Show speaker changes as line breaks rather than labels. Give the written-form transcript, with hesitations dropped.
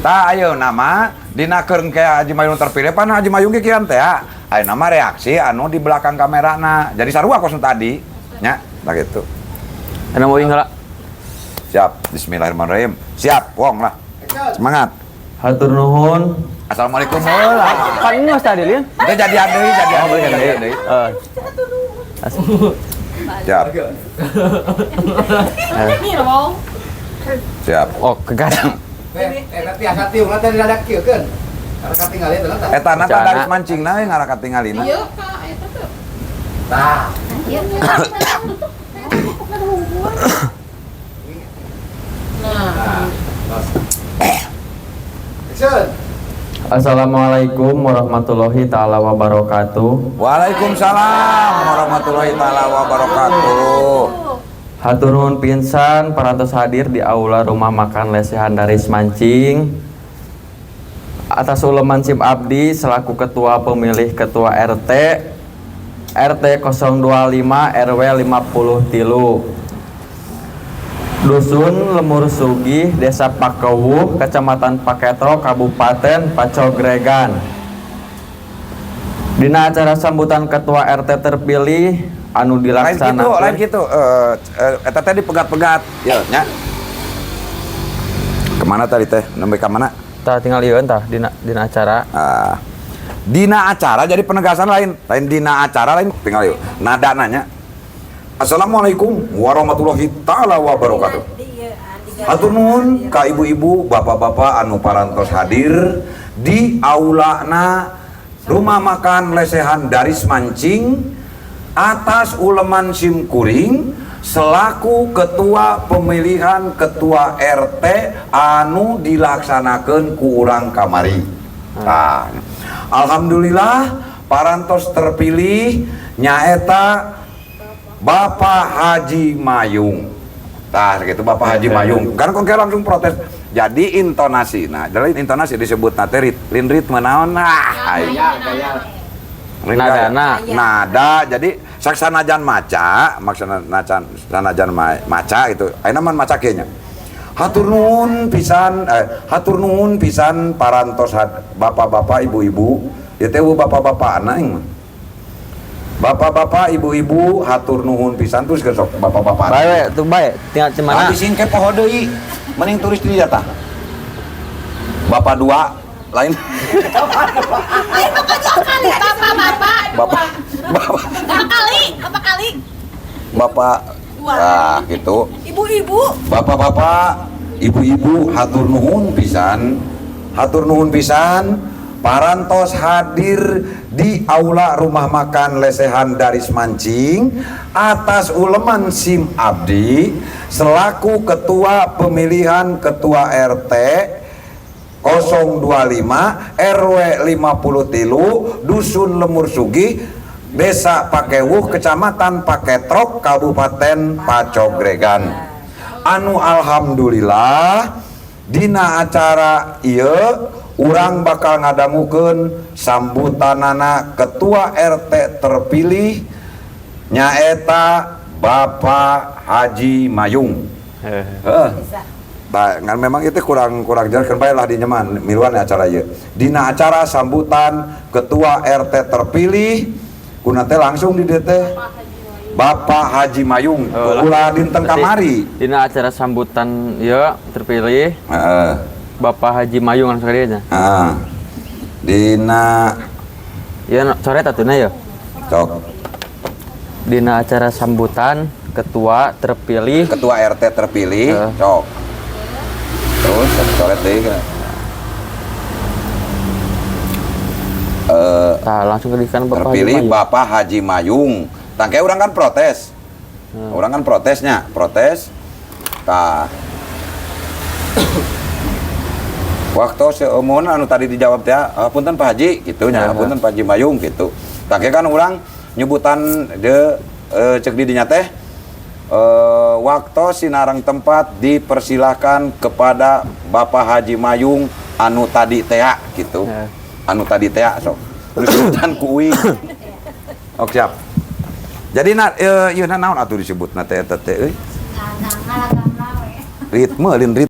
Tah ayeuna mah dina keur engke Haji Mayung terpilih pan Haji Mayung ge kian teh ya. Ayeuna mah reaksi anu di belakang kamerana. Jadi sarua kos nu tadi nya, tah gitu.
Ana mau heula.
Siap. Bismillahirrahmanirrahim. Siap, wong lah. Semangat.
Hatur nuhun.
Assalamualaikum heula.
Kan ini geus tadi lian.
Itu jadian deui, jadian deui, jadian deui.
Heeh.
Siap. Siap.
Oh, kegas.
Nanti asa tiung teh rada kieu keun. Karena katingali teh tah.
Eta na
Bacana.
Daris mancingna we ngarah katingalina.
Iya, Kak, eta tuh.
Tah.
Nah,
Action.
Assalamualaikum warahmatullahi taala wabarakatuh.
Waalaikumsalam warahmatullahi taala wabarakatuh.
Hatur nuhun pisan parantos hadir di aula rumah makan Lesehan Daris Mancing. Atas uleman sim abdi selaku ketua pemilih ketua RT RT 025 RW 50 tilu Dusun Lemur Sugih, Desa Pakewuh, Kecamatan Paketro, Kabupaten Pacogregan. Dina acara sambutan ketua RT terpilih anu
Lain gitu,
dilaksanakan
lain gitu. Eta teh dipegat-pegat. Ya, nya. Kemana tadi teh? Nembe ka mana?
Tah tinggal ieu tah dina dina acara.
Ah. Dina acara jadi penegasan lain, lain dina acara lain tinggal yuk. Nada nanya. Assalamualaikum warahmatullahi taala wabarakatuh. Hatur nuhun ka ibu-ibu, bapak-bapak anu parantos hadir di aulana rumah makan Lesehan Daris Mancing atas uleman sim kuring selaku ketua pemilihan ketua RT anu dilaksanakeun ku urang kamari. Nah, alhamdulillah parantos terpilih nyaeta Bapak Haji Mayung. Tah gitu Bapak Haji Mayung. Kan kok langsung protes. Jadi intonasi. Nah, jadi intonasi disebut nate lin ritme naon nah.
Gaya, gaya.
Lain gaya.
Nadana.
Nada. Jadi saksanajan maca, maksana nacan sanajan maca gitu. Ayeuna mah maca kieu nya. Hatur nuhun pisan hatur nuhun pisan parantos bapak-bapak ibu-ibu. Ieu teh eueuh bapak-bapak aing mah. Bapak-bapak, ibu-ibu, hatur nuhun pisan terus ke sok bapak-bapak.
Bae tuh bae tinggal di mana?
Habis singke poho deui. Mending turis di jatah. Bapak dua lain.
Lain bapak dua kali, bapak bapak dua.
Bapak bapak
Berapa kali? Berapa kali?
Bapak
Dua.
Nah, gitu.
Ibu-ibu.
Bapak-bapak, ibu-ibu hatur nuhun pisan. Hatur nuhun pisan parantos hadir di aula rumah makan Lesehan Daris Mancing atas uleman sim abdi selaku ketua pemilihan ketua RT 025 RW 50 tilu Dusun Lemur Sugih Desa Pakewuh Kecamatan Paketrok Kabupaten Pacogregan. Anu alhamdulillah dina acara ieu urang bakal ngadangukeun sambutanana ketua RT terpilih nyaeta Bapak Haji Mayung. Heeh. Nah, ngan memang itu kurang kurang jelas kan bae lah di nyaman miluan acara ieu. Dina acara sambutan ketua RT terpilih kuna teh langsung di dieu teh Bapak Haji Mayung.
Oh,
ulah dinten kamari.
Dina acara sambutan ieu terpilih
Heeh.
Bapak Haji Mayung langsung ka dieu nya.
Heeh. Dina
Ieu coret atuh ya.
Cok.
Dina acara sambutan ketua terpilih
ketua RT terpilih, cok. Terus coret deui kan.
Tah langsung kan Bapak
Terpilih
Haji Mayung.
Bapak Haji Mayung. Tangke orang kan protes. Orang kan protesnya, protes. Tah. Waktu seumuran anu tadi dijawab teh, punten Pak Haji gitu nya, punten Pak Haji Mayung gitu. Tangke kan orang nyebutan de cek di dinya teh waktu sinarang tempat dipersilahkan kepada Bapak Haji Mayung anu tadi teh gitu. Anu tadi teh sok. Terus ku uing. Oke, siap. Jadi na ieu na naon atuh disebutna teh eta teh euy? Ritme, lain ritme.